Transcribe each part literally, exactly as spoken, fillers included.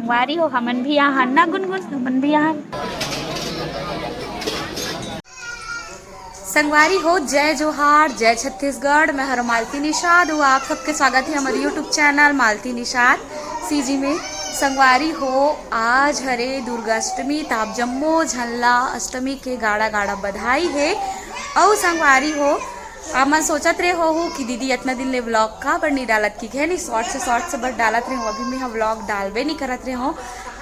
संगवारी हो, हमन भी आहन ना गुनगुन, हमन भी आहन। संगवारी हो, जय जोहार, जय छत्तीसगढ़। मैं हर मालती निषाद हूँ, आप सबके स्वागत है हमारे YouTube channel Malti Nishad CG में। संगवारी हो, आज हरे दुर्गाष्टमी, त आप जम्मो झन ला अष्टमी के गाड़ा गाड़ा बधाई है। अउ संगवारी हो, आप मन सोचत रहे हो कि दीदी इतना दिन ले व्लॉग का बर नहीं डालत, कि है नहीं शॉर्ट्स शॉर्ट्स बर डालत रहे हो, अभी मैं व्लॉग डालबे नहीं करत रहे हो,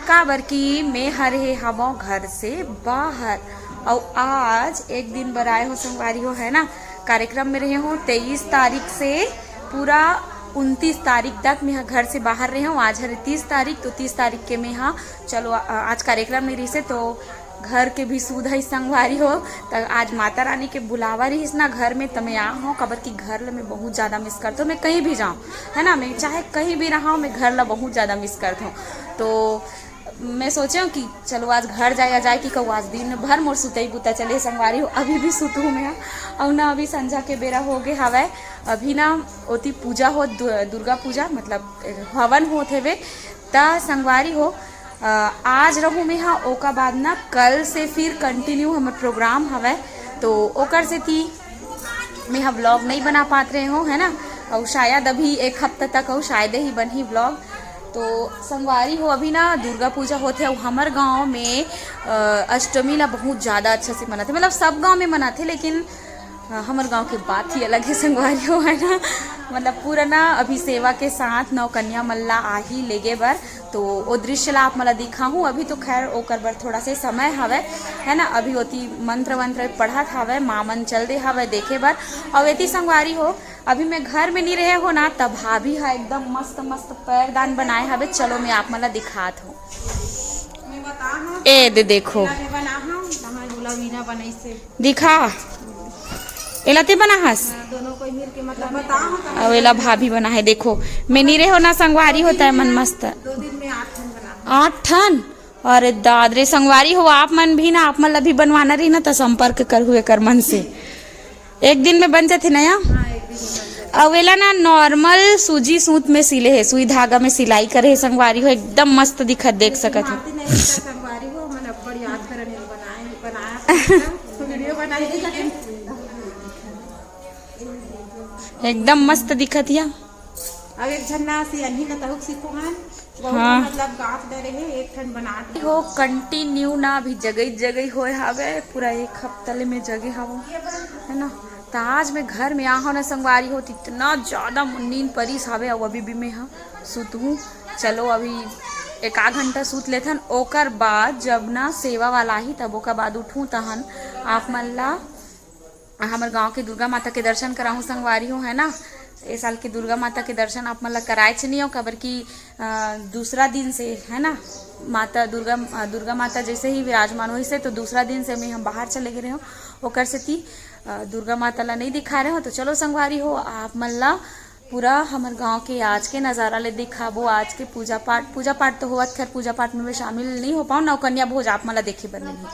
का बर कि मैं हर हे हवो घर से बाहर। अउ आज एक दिन बर आए हो संगवारी हो, है ना, कार्यक्रम में रहे हो तेईस तारीख से पूरा उनतीस तारीख तक मैं ह घर से बाहर रहे हो। आज हरे तीस तारीख, तो तीस तारीख के मैं ह चलो आ, आज कार्यक्रम नहीं रहिसे, तो घर के भी सुध है संगवारी हो। त आज माता रानी के बुलावा रहिस ना घर में, त मैं आ हूँ, काबर कि घर ल मैं बहुत ज़्यादा मिस करत हूँ। मैं कहीं भी जाऊँ, है ना, मैं चाहे कहीं भी रहा हूँ, मैं घर ला बहुत ज़्यादा मिस करत हूँ। तो मैं सोचे हूँ कि चलो आज घर जाए, या जाए कि कहूँ आज दिन भर मोर सुतई बुता चले संगवारी हो, अभी भी सुतहूँ मैं। अउ ना अभी संझा के बेरा हो गए हवय, अभी ना ओती पूजा हो, दु-, दुर्गा पूजा मतलब हवन होत हेवे। त संगवारी हो, अ, आज रहूँ मैं हा, ओकर बाद ना कल से फिर कंटिन्यू हमर प्रोग्राम हवय, तो ओकर सेती मैं हा व्लॉग नहीं बना पात रहे हो, है ना। अउ शायद अभी एक हफ्ता तक अउ शायद ही बनही व्लॉग। तो संगवारी हो, अभी ना दुर्गा पूजा होथे अउ हमर गांव में, अ, अष्टमी ला बहुत ज़्यादा अच्छा से मनाथे, मतलब सब गांव में मनाथे, लेकिन हाँ, हमर गांव के बात ही अलग है संगवारी हो, है ना। मतलब पूरा ना अभी सेवा के साथ नौकन्या मन ला आही लेगे बर, तो ओ दृश्य ला आप मन ला दिखाहूँ। अभी तो खैर ओकर बर थोड़ा से समय हवय, है ना। अभी ओती मंत्र वंत्र पढ़त हवय, माँ मन चल दे हवय देखे बर। अउ एती संगवारी हो, अभी मैं घर में नहीं रहे हो ना, त भाभी हा एकदम मस्त मस्त पैरदान बनाए हवे। चलो मैं आप मन ला दिखात हूँ। ए दे देखो, दिखा, एला ते बना हस। अउ एला भाभी बना है। देखो, मैं नी रहे हो ना, संगवारी होता है मन मस्त। आठ ठन। अरे दाद रे, संगवारी हो, आप मन भी ना, आप मन ला भी बनवाना रही ना, तो संपर्क करहु एकर मन से। एक दिन में बन जाथे ना या? अउ एला ना नॉर्मल सूजी सूत में सिले हे, सुई धागा में सिलाई करे हे संगवारी हो, एकदम मस्त दिखत, देख सकत हो। संगवारी हो, हमन अब्बड़ याद करन, बनाए, बनाया था, तो वीडियो बनाई थी, लेकिन एकदम मस्त दिखत या। अब एक झन ना सियनही ना तहुक सीखो हन। बहुत हाँ। मतलब गांठ डरे हे, एक ठन बना दे। हो कंटिन्यू ना अभी जगई जगई होए हावे, पूरा एक हफ्ता ले मैं जगे हावो, है ना। त आज मैं घर में आहो ना संगवारी हो, त इतना ज्यादा नींद परिस हावे, अउ अभी भी मैं हा सुतहूँ। चलो अभी एक आध घंटा सूत लेथन, ओकर बाद जब ना सेवा वाला आही तब ओकर बाद उठूँ, तहन आप मन ला हमर गांव के दुर्गा माता के दर्शन कराहूँ संगवारी हो, है ना। ए साल के दुर्गा माता के दर्शन आप मन ला कराएच नहीं हो, काबर कि, अ, दूसरा दिन से, है ना, माता दुर्गा, अ, दुर्गा माता जैसे ही विराजमान होइस हे, तो दूसरा दिन से मैं हम बाहर चले गए रहे हो, ओकर सेती, अ, दुर्गा माता ला नहीं दिखा रहे हो। तो चलो संगवारी हो, आप मन ला पूरा हमर गांव के आज के नजारा ले दिखाबो, आज के पूजा पाठ। पूजा पाठ तो होवत, खैर पूजा पाठ में मैं शामिल नहीं हो पाऊँ, नौकन्या भोज आप मन ला देखे बर मिलही।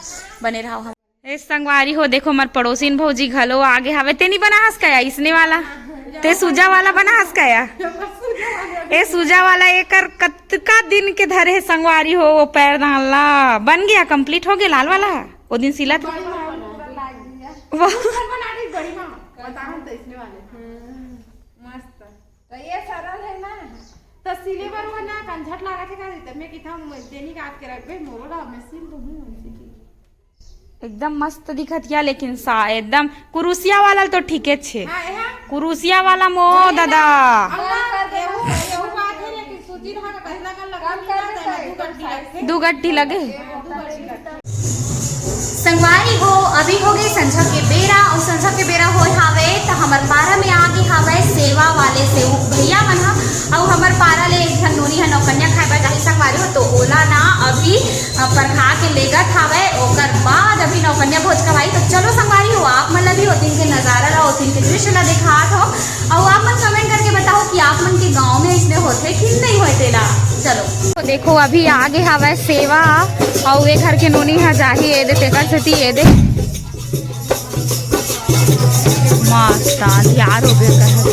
बने रहो हम। ए संगवारी हो, देखो हमर पड़ोसिन भौजी घलो आगे हवे। ते नी बना हस का या इसने वाला? ते सूजा वाला बना हस का या? ए सूजा वाला एकर कतका दिन के धरे हे संगवारी हो, वो पैरदान ला। बन गया, कंप्लीट हो गया लाल वाला। वो दिन सिला था। वो मस्त। तो ये सरल है ना, तो सिले बर वो ना कंझट लागत है का, त मैं किथा देनी काट के रखबे, मोरो ला मैं सिल दूँ, सीखी। एकदम मस्त दिखत या, लेकिन सा एकदम कुरुसिया वाला तो ठीके छे। हाँ, एहा। कुरुसिया वाला मो दादा। अब ना, एहू, एहू बात है, लेकिन सूजी धागा कहीं ना कहीं लगा मिलता है, दू गट्ठी लगथे। दू गट्ठी लगे। संगवारी हो, अभी हो गए संझा के बेरा, अउ संझा के बेरा होए हावे, त हमर पारा में आगे हावे सेवा वाले से उ भैया मन ह, अउ हमर पारा ले एक झन नोनी ह नौकन्या खाए बर जाही संगवारी हो, तो ओला ना अभी, अ, परखा के लेगत हावे, ओकर बाद अभी नौकन्या भोज खवाई। तो चलो संगवारी हो, आप मन ला भी ओ दिन के नजारा ला, ओ दिन के दृश्य ला दिखात हो। अउ आप मन कमेंट करके बताओ कि आप मन के गांव में इसने होथे कि नहीं होए तेला। चलो। तो देखो, अभी आगे हवय सेवा, अउ ए घर के नोनी ह जाही, ए दे तेकर सेती, ए दे। मस्त, अंधियार हो गया कहे।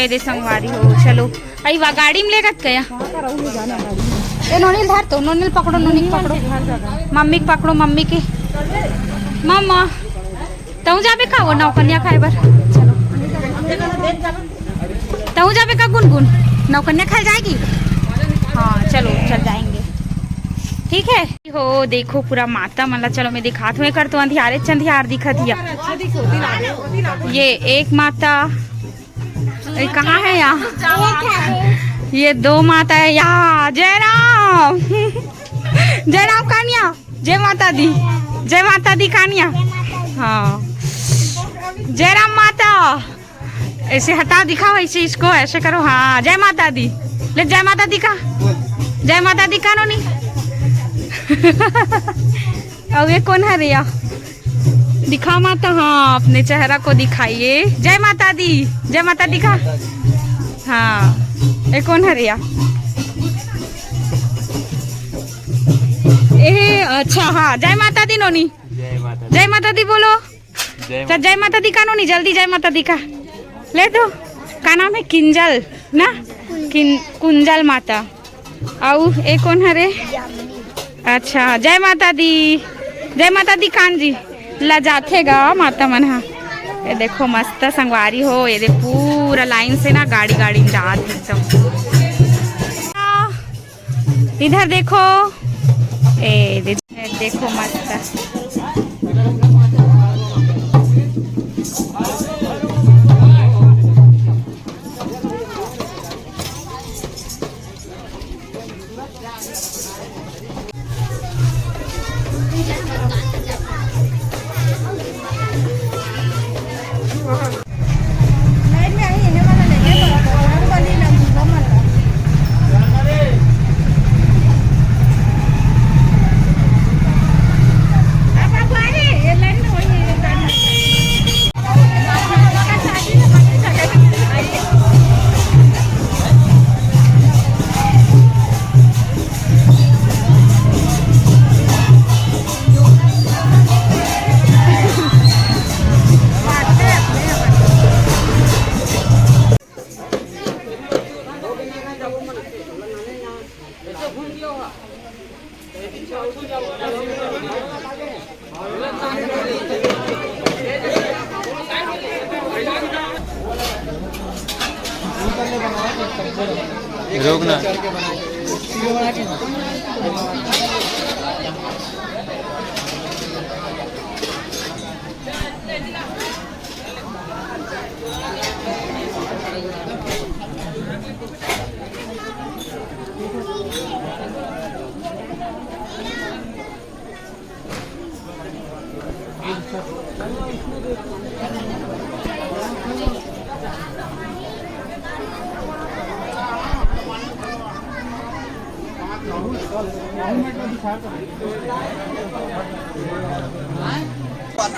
ए दे संगवारी हो, चलो। अई वा गाड़ी में लेगत कया। ए नोनी ल धर तो, नोनी ल पकड़ो, नोनी के पकड़ो, मम्मी के पकड़ो, मम्मी के। मम्मा, तहूँ जाबे का वो नौकन्या खाए बर? चलो, तहूँ जाबे का गुनगुन? नौकन्या खाए जाएगी? हाँ, चलो, चल जाएंगे। ठीक है। हो देखो पूरा माता मन ला, चलो मैं दिखात हूँ। एकर तो अंधियारे च अंधियार दिखत हिया। ये एक माता, ये कहाँ है यहाँ? ये दो माता है यहाँ। जय राम। जय राम कानिया। जय माता दी। जय माता दी कानिया। हाँ, जय राम माता। ऐसे हटा दिखाओ, ऐसे इसको ऐसे करो। हाँ, जय माता दी। ले, जय माता दी का, जय माता दी का नोनी। अब ये कौन है रिया? दिखा माता, हाँ, अपने चेहरा को दिखाइए। जय माता दी, जय माता दी का। हाँ, ये कौन है रिया? ए, अच्छा, हाँ, जय माता दी नोनी। जय माता दी। जय माता दी बोलो। जय चल, जय माता दी का नोनी, जल्दी जय माता दी का। ले तो, का नाम है? किंजल ना? किन-, कुंजल माता। अउ ए कौन हरे? अच्छा, जय माता दी। जय माता दी कान जी। लजाथे गा माता मन हा। ये देखो मस्त संगवारी हो, ये दे पूरा लाइन से ना गाड़ी गाड़ी में जात हे एकदम। इधर देखो, ए दे-, ए देखो मस्त। रोकना।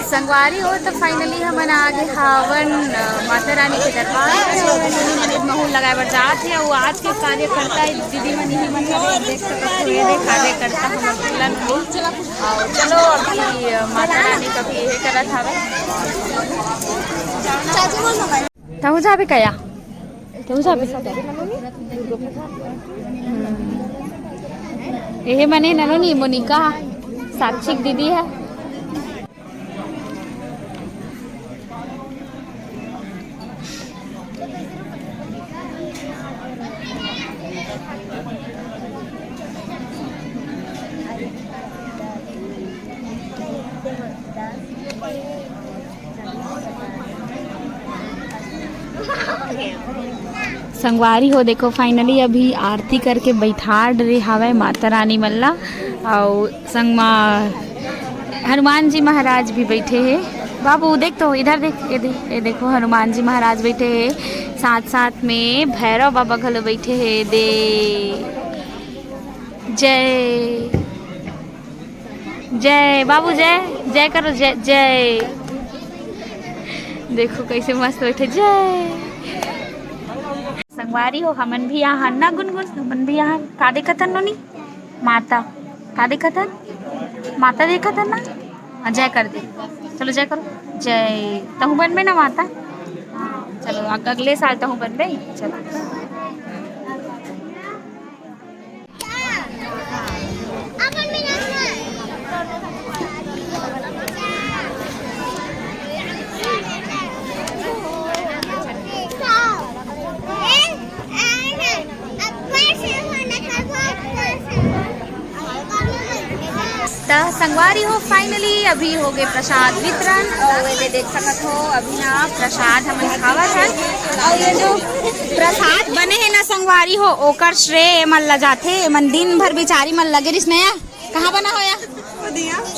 संगवारी हो, तो finally हमन आ गे हावन, अ, माता रानी के दरबार में। महू लगाए बर जात हे। अउ आज के कार्यकर्ता दीदी मन, इही मन हरे, देख सकत हो, ये दे कार्यकर्ता हमर टोला में। अउ चलो अभी, अ, माता रानी का भी ये करत हवे। तहूँ जाबे कया? तहूँ जाबे? हम्म। एहे मने ननोनी मोनिका, साक्षी के दीदी हे। संगवारी हो, देखो finally अभी आरती करके बैठा डरे हावय माता रानी मन ला, अउ संग मा हनुमान जी महाराज भी बैठे हे। बाबू देख तो, इधर देख, ये दे-, ये देखो हनुमान जी महाराज बैठे हे, साथ साथ में भैरव बाबा घलो बैठे हे। दे जय जय बाबू, जय जय करो, जय जय। देखो कैसे मस्त बैठे, जय। संगवारी हो, हमन भी यहाँ ना गुनगुन, हमन भी यहाँ का देखत हन नोनी? माता। का देखत हन? माता देखत हन ना? हाँ, जय कर दे। चलो जय करो। जय। तहूँ बनबे ना माता? चलो, अग-, अगले साल तहूँ बनबे। चलो। त संगवारी हो, finally अभी हो गए प्रसाद वितरण। और ये दे देख सकत हो, अभी ना प्रसाद हमन खावत हन। और ये जो प्रसाद बने हे ना संगवारी हो, ओकर श्रेय एमन ला जाथे। एमन दिन भर बिचारी मन लगे रिस नया। कहाँ बना हो या?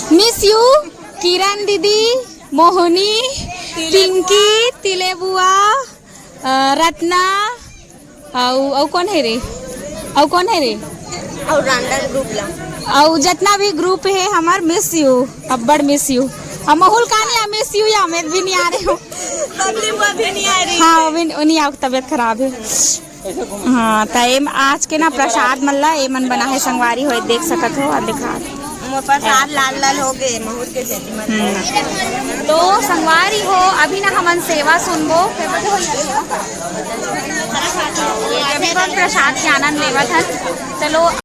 Miss you, किरण दीदी, मोहनी, पिंकी, तिले बुआ, अ, रत्ना, अउ, अउ कौन हे रे? अउ कौन हे रे? अउ random group ला। अउ जतना भी group हे हमर, miss you, अब्बड़ miss you। अब महुल का नहीं, miss you या मैं भी नहीं आ रही हूँ। बबली वो भी नहीं आ रही। हाँ, वो भी, वो नहीं आओ, तबीयत खराब है। हाँ, त एम आज के ना प्रसाद मन ला एमन बना हे संगवारी हो, देख सकत हो, आ दिखा। मोर प्रसाद लाल लाल हो गए, महूर के चटनी मन। हम्म। तो संगवारी हो, अभी ना हमन सेवा सुनबो। अभी हम प्रसाद के आनंद लेवत हन। चलो,